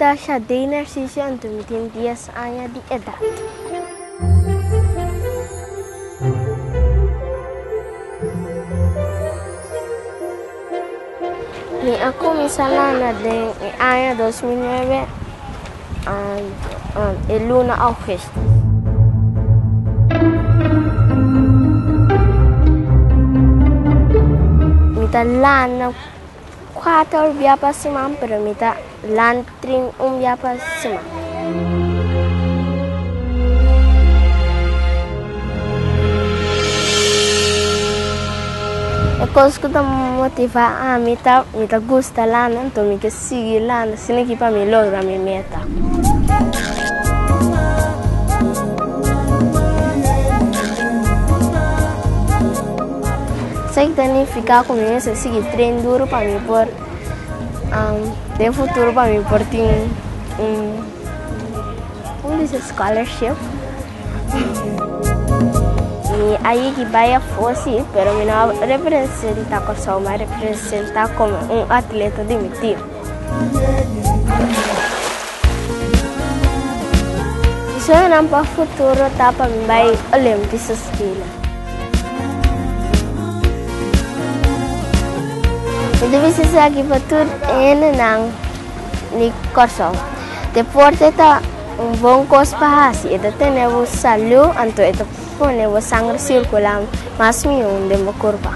ta Shadey Narciso anto mi tin 10 aña di edat. Mi a kuminsá landa den e aña 2009 e luna ougùstùs. Mi ta landa kuater bia pa siman pero mi ta land trin un bia pa siman. E kos ku ta motivá ami ta mi ta gusta landa anto mi ke sigui landa asina ki pa mi logra mi meta. Esaki ta nifiká ku mi mester sigui train duru pa mi por den futuro pa mi por tin un como dice scholarship. Mi a yegi bai afó sí, pero mi no a representá Kòrsou, mi a representá komo un atleta di mi tim. Mi sueñonan pa futuro ta pa mi bai Olympische Spelen. Mi ta bisa esaki pa tur hendenan di Kòrsou. Deporte ta un bon kos pa hasi. E ta tene bo salú anto e ta pone bo sangre sirkulá mas mihó den bo kurpa.